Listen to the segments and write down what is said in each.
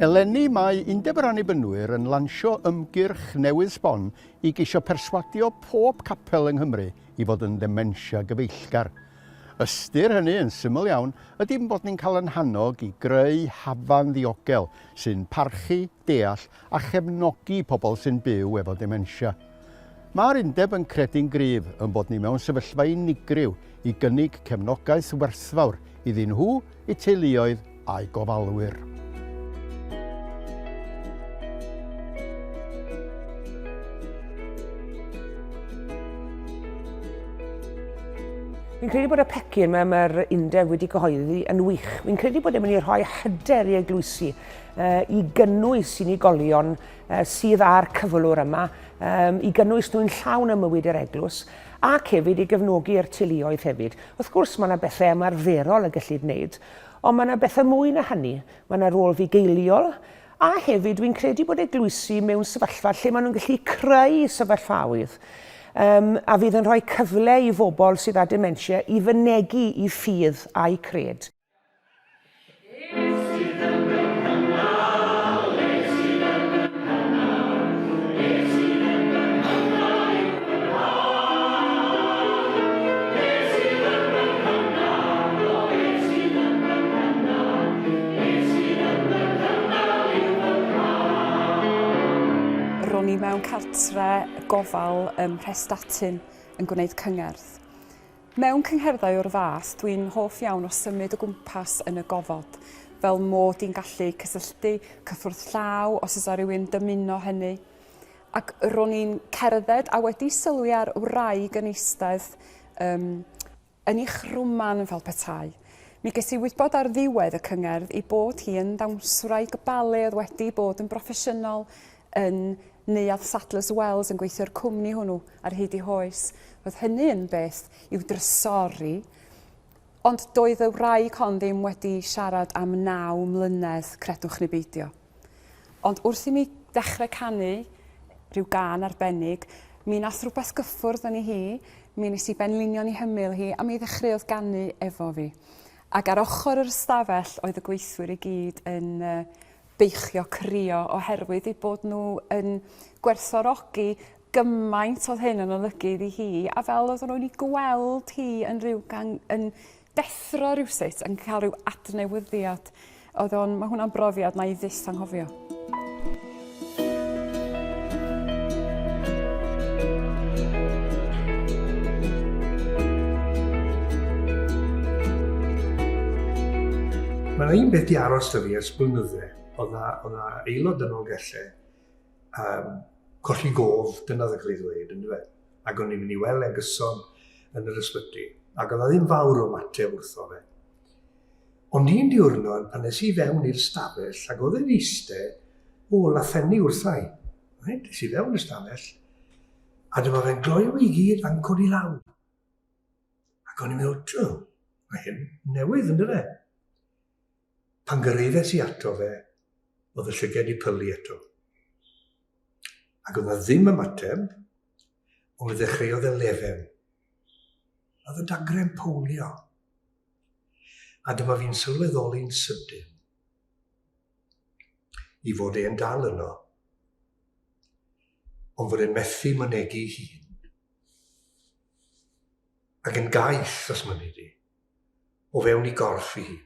Eleni mae Undeb yr Annibynwyr yn lansio ymgyrch newydd sbon i geisio perswadio pob capel yng Nghymru i fod yn ddementia gyfeillgar. Ystyr hynny yn syml iawn ydy ein bod ni'n cael ein hannog i greu hafan ddiogel sy'n parchu, deall a chefnogi pobl sy'n byw efo dementia. Mae'r Undeb yn credu'n gryf ein bod ni mewn sefyllfa unigryw i gynnig cefnogaeth werthfawr iddyn nhw, eu teuluoedd a'u gofalwyr. Fi'n credu bod y pecyn yma mae'r undeb wedi cyhoeddi yn wych. Fi'n credu bod e'n mynd i rhoi hyder i eglwysi i gynnwys unigolion sydd â'r cyflwr yma, i gynnwys nhw'n llawn ym mywyd yr eglwys, ac hefyd i gefnogi'r teuluoedd hefyd. Wrth gwrs, mae yna bethau ymarferol y gellid wneud, ond mae yna bethau mwy na hynny. Mae yna rôl fugeiliol, a hefyd dwi'n credu bod eglwysi mewn sefyllfa lle maen nhw'n gallu creu sefyllfaoedd um, a fydd yn rhoi cyfle i fobl sydd â dementia i fynegi i ffydd a'u cred. Ro'n i mewn cartre gofal ym Mhrestatyn yn gwneud cyngerdd. Mewn cyngherddau o'r fath, dwi'n hoff iawn o symud o gwmpas yn y gofod, fel mod i'n gallu cysylltu cyffwrdd llaw os oes 'na rywun dymuno hynny. Ac ro'n i'n cerdded a wedi sylwi ar wraig yn eistedd um, yn ei chrwman fel petai. Mi ges i wybod ar ddiwedd y cyngerdd ei bod hi yn ddawnswraig bale oedd wedi bod yn broffesiynol yn Neuadd Sadler's Wells yn gweithio i'r cwmni hwnnw ar hyd ei hoes. Roedd hynny yn beth i'w drysori. Ond doedd y wraig hon ddim wedi siarad am naw mlynedd, credwch neu beidio. Ond wrth i mi ddechrau canu rhyw gân arbennig, mi nath rhywbeth gyffwrdd yn ei hi, mi nes i benlinio'n ei hymyl hi a mi ddechreuodd ganu efo fi. Ac ar ochr yr ystafell oedd y gweithwyr i gyd yn beichio crio oherwydd eu bod nhw yn gwerthfawrogi gymaint oedd hyn yn olygu iddi hi a fel oedden nhw'n ei gweld hi yn rhyw gang, yn deffro rhywsut yn cael rhyw adnewyddiad. Oedd o'n, mae hwnna'n brofiad na i fyth anghofio. Mae 'na un beth 'di aros 'da fi ers blynydde. Oedd 'na, oedd 'na aelod yn Nolgellau, um, colli gof, dyna oedd yn cael ei ddweud, yn dweud. Ac o'n i'n mynd i weld e'n gyson yn yr ysbyty. Ac oedd 'na ddim fawr o ymateb wrtho fe. Ond un diwrnod, pan es i fewn i'r stafell, ac oedd e'n eiste, o, lathenni wrtha i. Right? Es i fewn i'r stafell, a dyma fe'n gloyw i gyd a'n codi lawr. Ac o'n i'n meddwl, jiw, mae hyn newydd yn dyfe? Pan gyrhaeddes i ato fe, oedd y llyged i pylu eto. Ac oedd na ddim ymateb, ond fe ddechreuodd e lefen. Oedd y dagre'n powlio. A dyma fi'n sylweddoli'n sydyn i fod e'n dal yno, ond fod e'n methu mynegi hun. Ac yn gaeth, os mynni di, o fewn i gorff i hun.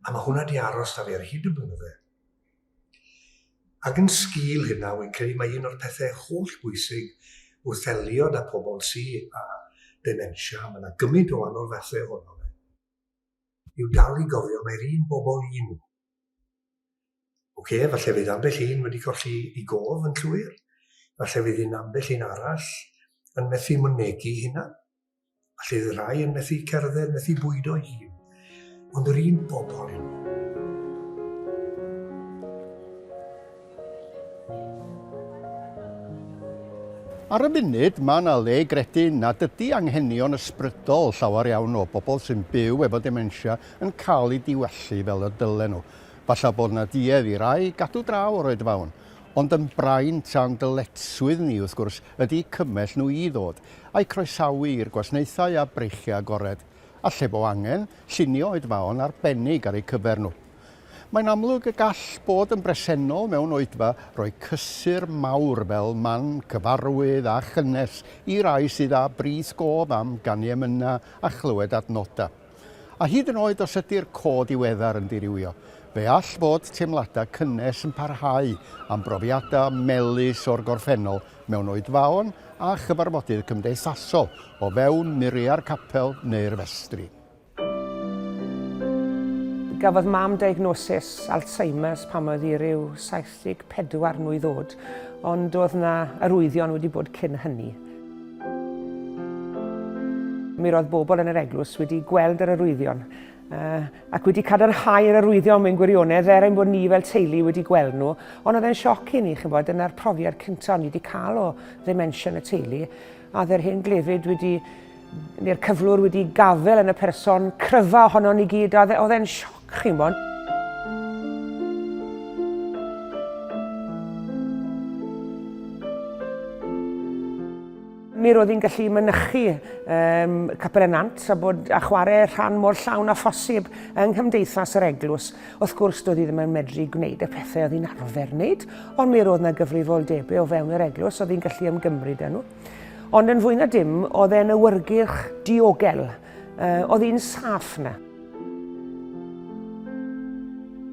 A mae hwnna di aros da fi ar hyd y blynydde. Ac yn sgil hynna, wy'n credu mai un o'r pethau holl bwysig wrth ddelio 'da pobl sy â dementia, mae yna gymaint o wahanol fathau ohono fe, yw dal i gofio mai'r un bobl y'n nhw. Oce, falle fydd ambell un wedi colli i gof yn llwyr, falle fydd un ambell un arall yn methu mynegi hynna, falle fydd rhai yn methu cerdded, methu bwydo i hun, ond yr un bobl yw nhw. Ar y munud, mae yna le i gredu nad ydy anghenion ysbrydol llawer iawn o bobl sy'n byw efo dementia yn cael eu diwallu fel y dylen nhw. Falla bod yna duedd i rai gadw draw o'r oedfaon, ond yn braint a'n dyletswydd ni, wrth gwrs, ydy cymell nhw i ddod, a'u croesawu i'r gwasnaethau a breichiau agored, a lle bo angen, llunio oedfaon arbennig ar eu cyfer nhw. Mae'n amlwg y gall bod yn bresennol mewn oedfa roi cysur mawr fel man cyfarwydd a chynnes i rai sydd â brith gof am ganu emynau a chlywed adnodau. A hyd yn oed os ydy'r co diweddar yn dirywio, fe all fod teimladau cynnes yn parhau am brofiadau melys o'r gorffennol mewn oedfaon a chyfarfodydd cymdeithasol o fewn muriau'r capel neu'r festri. Gafodd mam diagnosis Alzheimer's pan oedd hi ryw 74 mlwydd oed, ond oedd 'na arwyddion wedi bod cyn hynny. Mi roedd bobl yn yr eglwys wedi gweld yr arwyddion uh, ac wedi cadarnhau'r arwyddion mewn gwirionedd, er ein bod ni fel teulu wedi gweld nhw, ond oedd e'n sioc i ni, chybod, dyna'r profiad cyntaf ni wedi cael o ddementia yn y teulu, a oedd yr hen glefyd wedi, neu'r cyflwr wedi gafel yn y person cryfa ohono ni gyd, a oedd e'n sioc, chi'n bod. Mi roedd hi'n gallu mynychu um, Capel y Nant a, bod, a chwarae rhan mor llawn â phosib yng nghymdeithas yr eglwys. Wrth gwrs, doedd hi ddim yn medru gwneud y pethau oedd hi'n arfer wneud, ond mi roedd yna gyfrifoldebau o fewn yr eglwys oedd hi'n gallu ymgymryd â nhw. Ond yn fwy na dim, oedd e'n awyrgylch diogel. Uh, oedd hi'n saff yna.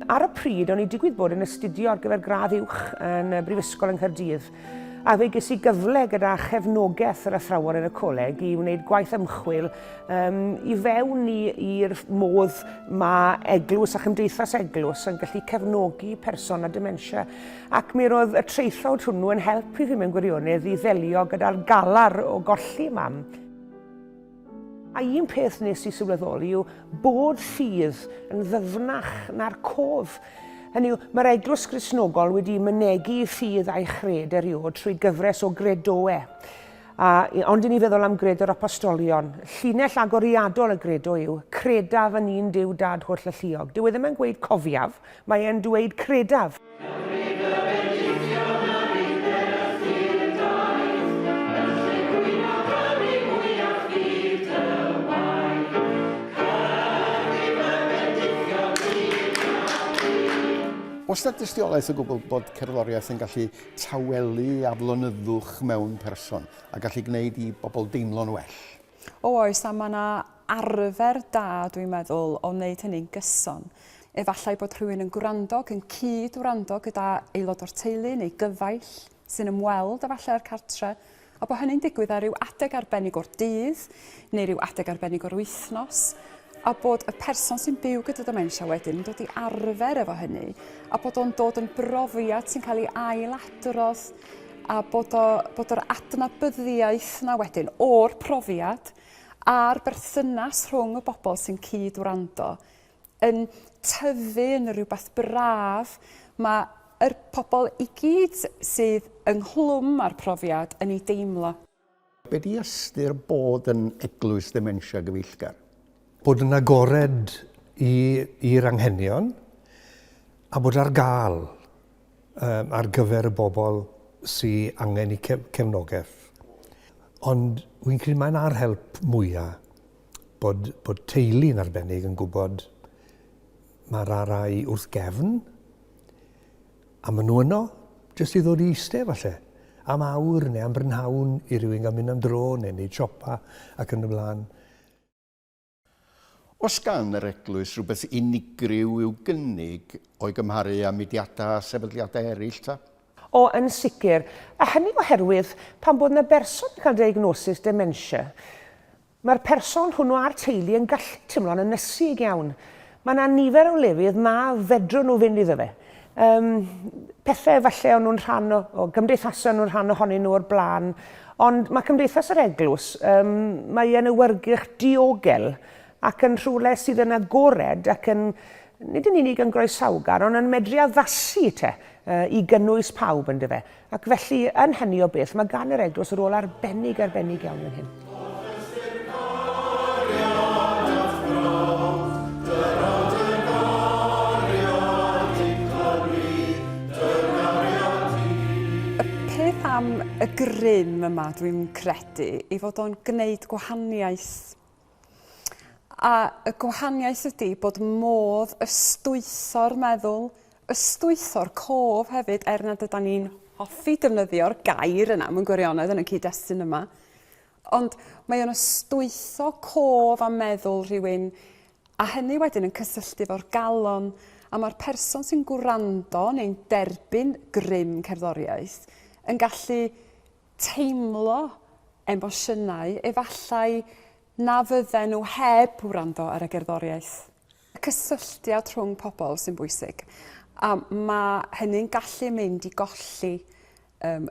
Ar y pryd, o'n i digwydd bod yn astudio ar gyfer gradd uwch yn y Brifysgol yng Nghaerdydd, a fe ges i gyfle gyda chefnogaeth yr athrawon yn y coleg i wneud gwaith ymchwil um, i fewn i'r modd mae eglwys a chymdeithas eglwys yn gallu cefnogi person â dementia. Ac mi roedd y traethawd hwnnw yn helpu fi mewn gwirionedd i ddelio gyda'r galar o golli mam. A un peth nes i sylweddoli yw bod ffydd yn ddyfnach na'r cof. Hynny yw, mae'r Eglwys Gristnogol wedi mynegi ei ffydd a'i chred erioed trwy gyfres o gredoau. A, ond i ni feddwl am gredo'r apostolion, llinell agoriadol y gredo yw, credaf yn un Duw Dad holl alluog. Dyw e ddim yn gweud cofiaf, mae e'n dweud credaf. Oes 'na dystiolaeth o gwbl bod cerddoriaeth yn gallu tawelu aflonyddwch mewn person a gallu gwneud i bobl deimlo'n well? O oes, a mae 'na arfer da, dwi'n meddwl, o wneud hynny'n gyson. Efallai bod rhywun yn gwrando ac yn cyd-wrando gyda aelod o'r teulu neu gyfaill sy'n ymweld efallai â'r cartre, a bod hynny'n digwydd ar ryw adeg arbennig o'r dydd neu ryw adeg arbennig o'r wythnos, a bod y person sy'n byw gyda dementia wedyn yn dod i arfer efo hynny, a bod o'n dod yn brofiad sy'n cael ei ailadrodd, a bod, o, bod yr adnabyddiaeth 'na wedyn o'r profiad a'r berthynas rhwng y bobl sy'n cyd-wrando yn tyfu yn rhywbeth braf mae yr pobl i gyd sydd ynghlwm â'r profiad yn ei deimlo. Be di ystyr bod yn eglwys ddementia gyfeillgar? Bod yn agored i'r anghenion a bod ar gael um, ar gyfer y bobl sy angen eu cefnogaeth. Ond wy'n credu mae'n ar help mwyaf bod, bod teulu'n arbennig yn gwybod mae'r RAI wrth gefn a maen nhw yno jyst i ddod i eistedd falle am awr neu am brynhawn i rywun gael mynd am dro neu wneud siopa ac yn y blaen. Oes gan yr Eglwys rhywbeth unigryw i'w gynnig o'i gymharu â mudiadau a sefydliadau eraill ta? O, yn sicr. A hynny oherwydd pan bod 'na berson yn cael diagnosis dementia, mae'r person hwnnw a'r teulu yn gallu teimlo'n ynysig iawn. Mae 'na nifer o lefydd na fedrwn nhw fynd iddo fe. Yym, pethe falle o'n nhw'n rhan o, o gymdeithasau o'n nhw'n rhan ohonyn nhw o'r blaen, ond mae Cymdeithas yr Eglwys, um, mae e'n awyrgylch diogel ac yn rhywle sydd yn agored ac yn, nid yn unig yn groesawgar, ond yn medru addasu te, uh, i gynnwys pawb yn dyfe. Ac felly, yn hynny o beth, mae gan yr Eglwys rôl arbennig, arbennig iawn yn hyn. Y peth am y grym yma, dwi'n credu, ei fod o'n gwneud gwahaniaeth. A y gwahaniaeth ydy bod modd ystwytho'r meddwl, ystwytho'r cof hefyd, er nad ydan ni'n hoffi defnyddio'r gair yna mewn gwirionedd yn y cyd-destun yma. Ond mae o'n ystwytho cof a meddwl rhywun, a hynny wedyn yn cysylltu efo'r galon, a mae'r person sy'n gwrando neu'n derbyn grym cerddoriaeth yn gallu teimlo emosiynau efallai na fydden nhw heb wrando ar y gerddoriaeth. Y cysylltiad rhwng pobl sy'n bwysig, a mae hynny'n gallu mynd i golli um,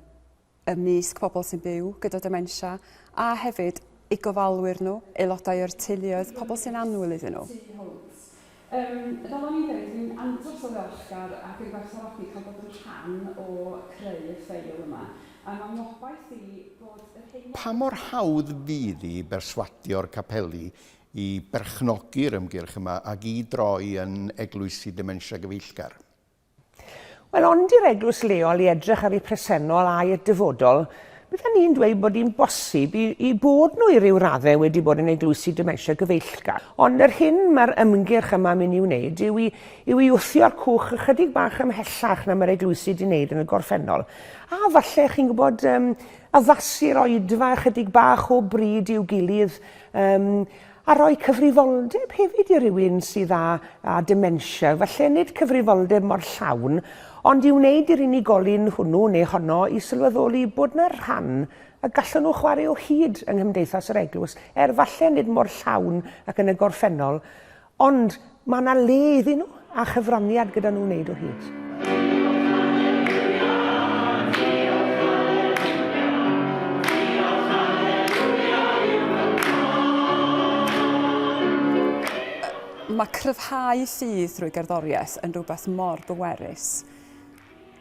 ymysg pobl sy'n byw gyda dementia, a hefyd eu gofalwyr nhw, aelodau o'r teuluoedd, pobl sy'n annwyl iddyn nhw. Tu hwnt. Yym, fel o'n i'n dweud, dwi'n andros o ddiolchgar ac yn gwerthfawrogi cael bod yn rhan o creu y ffeil yma. A mae ngobaith i bod yr hyn... Pa mor hawdd fydd hi berswadio'r capeli i berchnogi'r ymgyrch yma ac i droi yn eglwysi dementia gyfeillgar? Wel, ond i'r eglwys leol i edrych ar ei phresennol a'i dyfodol, bydden ni'n dweud bod hi'n bosib i, i bod nhw i ryw raddau wedi bod yn eglwysi dementia gyfeillgar. Ond yr hyn mae'r ymgyrch yma'n mynd i wneud yw i, yw i wthio'r cwch ychydig bach ymhellach na mae'r eglwysi wedi wneud yn y gorffennol. A falle, chi'n gwybod, um, addasu'r oedfa ychydig bach o bryd i'w gilydd, um, A rhoi cyfrifoldeb hefyd i rywun sydd â, â dementia, falle nid cyfrifoldeb mor llawn, ond i wneud i'r unigolyn hwnnw neu honno i sylweddoli bod 'na rhan y gallan nhw chwarae o hyd yng nghymdeithas yr eglwys, er falle nid mor llawn ac yn y gorffennol, Ond mae 'na le iddyn nhw a chyfraniad gyda nhw wneud o hyd. Mae cryfhau ffydd drwy gerddoriaeth yn rhywbeth mor bwerus.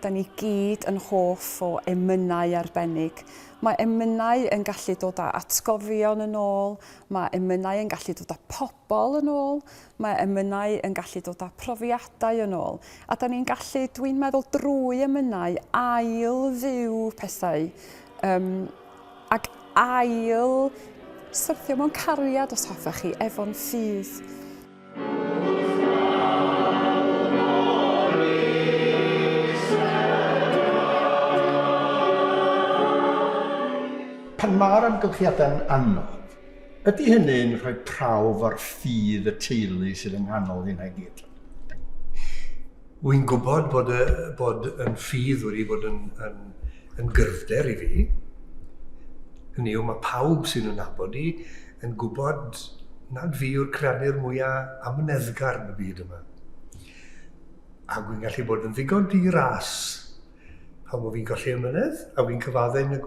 Da ni gyd yn hoff o emynau arbennig. Mae emynau yn gallu dod â atgofion yn ôl, mae emynau yn gallu dod â pobl yn ôl, mae emynau yn gallu dod â profiadau yn ôl. A da ni'n gallu, dwi'n meddwl, drwy emynau ail-fyw pethau um, ac ail syrthio mewn cariad, os hoffech chi, efo'n ffydd. Pan mae'r amgylchiadau'n anodd, ydy hynny'n rhoi prawf ar ffydd y teulu sydd yng nghanol hynna i gyd? Wy'n gwybod bod, y, bod yn ffydd wedi bod yn, yn, yn gryfder i fi. Hynny yw, mae pawb sy'n yn nabod i yn gwybod nad fi yw'r creadur mwyaf amyneddgar yn y byd yma. A dwi'n gallu bod yn ddigon di-ras pan bod fi'n colli ymynedd, a fi'n cyfaddau yn y...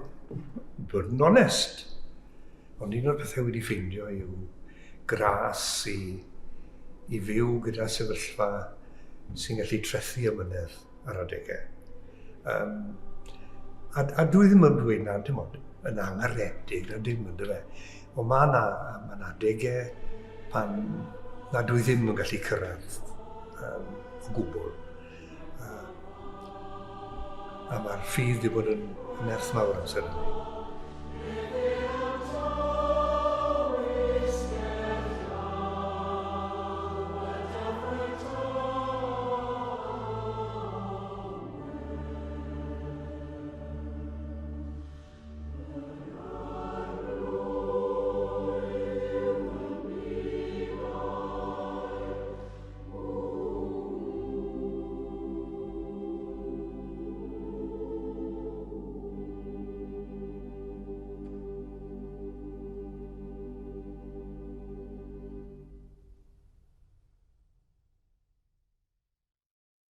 bod yn onest. Ond un o'r pethau wedi ffeindio yw gras i, i fyw gyda sefyllfa sy'n gallu trethu ymynedd ar adegau. Um, a, a dwi ddim yn dweud na, dim ond yn angaredig na dim yn dyfe. Ond mae yna ma na adegau pan na dwi ddim yn gallu cyrraedd um, o gwbl. Uh, a mae'r ffydd wedi bod yn nerth mawr amser hynny.